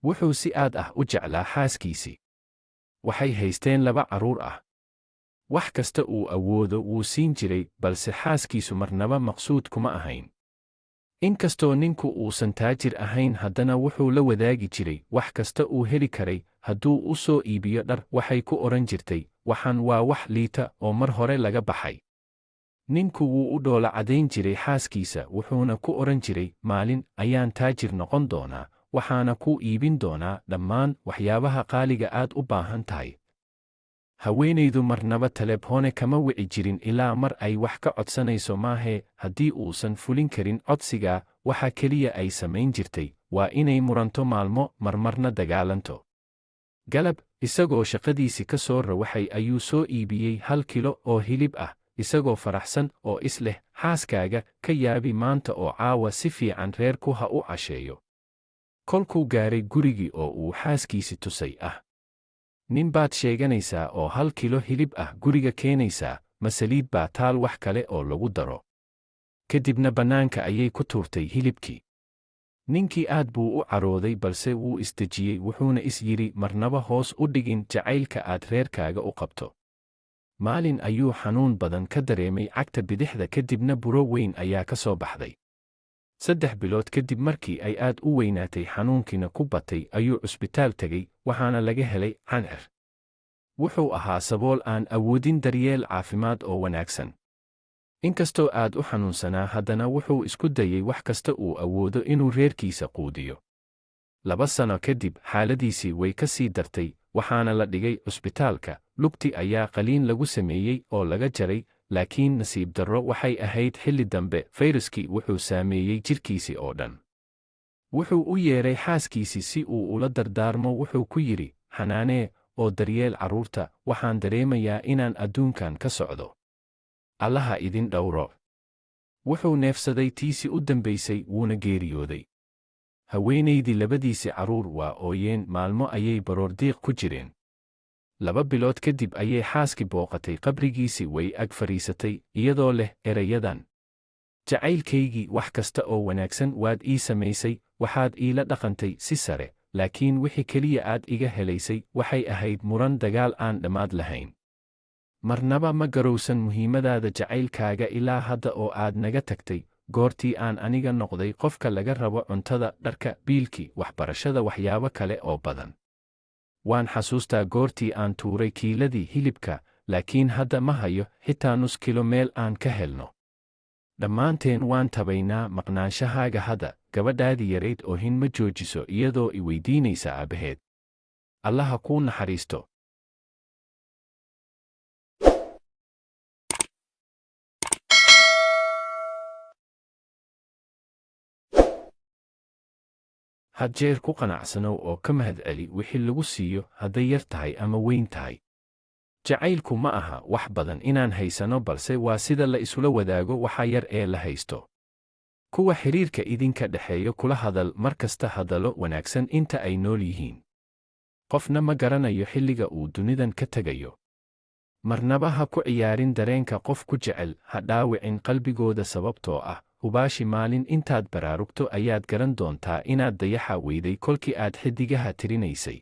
Wuxuu si aad ah u jeclaa xaaskiisii. Waxay haysteen laba carruur ah. Wax kasta uu awoodo wuu siin jiray, balse xaaskiisu marnaba maqsuud kuma ahayn. Inkastoo ninku uusan taajir ahayn, haddana wuxuu la wadaagi jiray wax kasta uu heli karay. Hadduu u soo iibiyo dhar, waxay ku odhan jirtay, "Waxaan waa wax liita oo mar hore laga baxay." Ninku wuu u dhoola cadayn jiray xaaskiisa, wuxuuna ku odhan jiray, "Maalin ayaan taajir noqon doonaa, waxaana kuu iibin doonaa dhammaan waxyaabaha qaaliga aad u baahan tahay." Haweenaydu marnaba telefoone kama wici jirin ilaa mar ay wax ka codsanayso maahee. Haddii uusan fulin karin codsigaa, waxa keliya ay samayn jirtay waa inay muranto maalmo, marmarna dagaalanto. Galab isagoo shaqadiisii ka soo rawaxay ayuu soo iibiyey 1 kilo oo hilib ah, isagoo faraxsan oo is leh, "Xaaskaaga ka yaabi maanta oo caawa si fiican reerku ha u casheeyo." Kolkuu gaaray gurigii oo uu xaaskiisi tusay, "Ah, nin baad sheeganaysaa oo 1 kilo hilib ah guriga keenaysaa? Ma saliid baa taal wax kale oo lagu daro?" Kadibna bannaanka ayay ku tuurtay hilibkii. Ninkii aad buu u carooday, balse wuu isdejiyey, wuxuuna is yidhi, "Marnaba hoos u dhigin jacaylka aad reerkaaga u qabto." Maalin ayuu xanuun badan ka dareemay cagta bidixda, kadibna buro weyn ayaa ka soo baxday. 3 bilood kadib, markii ay aad u weynaatay, xanuunkiina ku batay, ayuu cusbitaal tegey, waxaana laga helay cancer. Wuxuu ahaa sabool aan awoodin daryeel caafimaad oo wanaagsan. Inkastoo aad u xanuunsanaa, haddana wuxuu isku dayey wax kasta uu awoodo inuu reerkiisa quudiyo. 2 sano kadib xaaladiisii way ka sii dartay, waxaana la dhigay cusbitaalka. Lugti ayaa qaliin lagu sameeyey oo laga jaray, laakiin nasiib darro waxay ahayd xilli dambe. Fayraskii wuxuu saameeyey jidhkiisii oo dhan. Wuxuu u yeedhay xaaskiisii si uu ula dardaarmo. Wuxuu ku yidhi, "Xanaanee oo daryeel carruurta. Waxaan dareemayaa inaan adduunkan ka socdo. Allaha idin dhowro." Wuxuu neefsaday tiisii u dambaysay, wuuna geeriyooday. Haweenaydii labadiisii carruur waa ooyeen, maalmo ayay baroordiiq ku jireen. 2 bilood kadib ayay xaaskii booqatay qabrigiisii. Way ag fadhiisatay iyadoo leh erayadan: "Jacaylkaygii, wax kasta oo wanaagsan waad ii samaysay, waxaad iila dhaqantay si sare, laakiin wixii keliya aad iga helaysay waxay ahayd muran, dagaal aan dhammaad lahayn. Marnaba ma garowsan muhiimadaada jacaylkaaga ilaa hadda oo aad naga tagtay, goortii aan aniga noqday qofka laga rabo cuntada, dharka, biilkii, waxbarashada, waxyaabo kale oo badan. Waan xasuustaa goortii aan tuuray kiiladii hilibka, laakiin hadda ma hayo xitaa nus kilo meel aan ka helno. Dhammaanteen waan tabaynaa maqnaanshahaaga hadda. Gabadhaadii yarayd oohin ma joojiso iyadoo i weydiinaysa aabbaheed. Allaha kuu naxariisto." Had jeer ku qanacsanow oo ka mahadceli wixii lagu siiyo, hadday yar tahay ama weyn tahay. Jacaylku ma aha wax badan inaan haysano, balse waa sida la isula wadaago waxa yar ee la haysto. Kuwa xidhiirka idinka dhexeeyo kula hadal mar kasta hadallo wanaagsan inta ay nool yihiin. Qofna ma garanayo xilliga uu dunidan ka tegayo. Marnaba ha ku ciyaarin dareenka qof ku jecel, ha dhaawicin qalbigooda, sababtoo ah hubaashi maalin intaad baraarugto ayaad garan doontaa inaad dayaxa weyday kolkii aad xiddigaha tirinaysay.